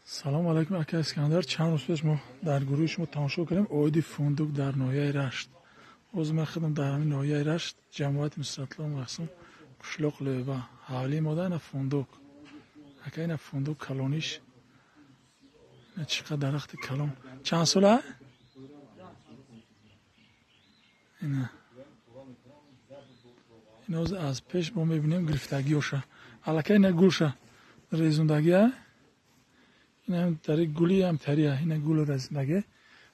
Салом алайкум, ака Искандар. Чанд рӯз пеш мо дар гурӯҳи шумо тамошо кардем оиди фундук дар ноҳияи Рашт. Ҳозир ман худам дар ҳамин ноҳияи Рашт, ҷамоати Нусратулло Мақсум, қишлоқ Лӯба, ҳавлии мода ина фундук. Ака, ина фундук калониш. Ина чӣ қадр дарахти калон. Чанд сола? Ина. Ина ҳозир аз пеш мо мебинем гирифтагиёша. Аллакай ина гулша резондагия. Ина тари гули ҳам тария. Ина гул резондагия.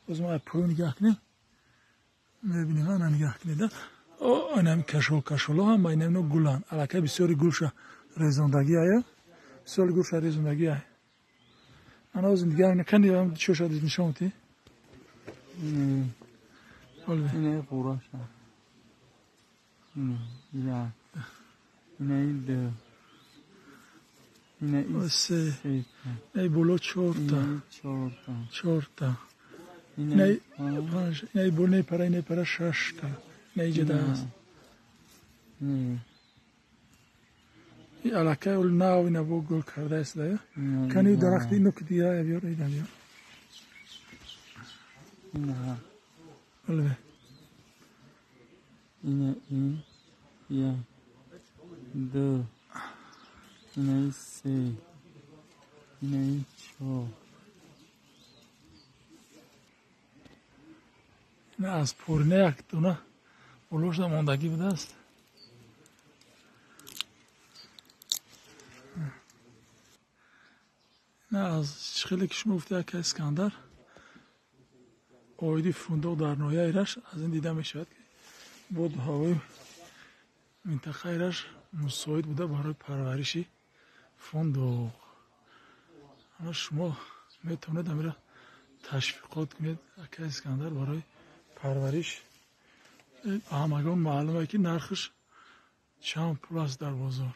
Боз мо поён нигаҳ кунем. Мебинем, ана нигаҳ кунед. О, ина кашол кашоло ҳама ина ино гуланд. Аллакай бисёри гулша резондагия. Бисёри гулша резондагия. Ана ҳозир нигаҳ кунем. Кани ҳам чоша нишон медиҳӣ? Ина қураша. Ина як. Ина ду. Ина се. Ина боло чорта. Чорта. Чорта. Ина панҷ. Ина боло ина пара, ина пара шашта. Ина иҷа аст. И аллакай ул нав ина бо гул кардааст да. Кани дарахти ино ки дига биёр, ина биёр. Ина. Оле. Ина ин як. Ду. Ина се. Ина чор. Ина аз порина як дона болошда мондагӣ будааст. Ина аз хеле ки шумо гуфта, ака Искандар, оиди фундуқ дар ноҳияи Рашт аз ин дида мешавад, ки боду ҳавои минтақаи Рашт мусоид буда барои парвариши фундуқ. Ана шумо метавонед амира ташвиқот кунед, ака Искандар, барои парвариш. Ба ҳамагон маълуме, ки нархаш чанд пул аст дар бозор.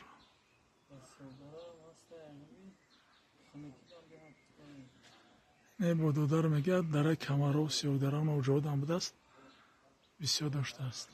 Не бо додар мегӯяд, дараи Камаров, Сиёҳдара навҷаводам будааст, бисёр доштааст.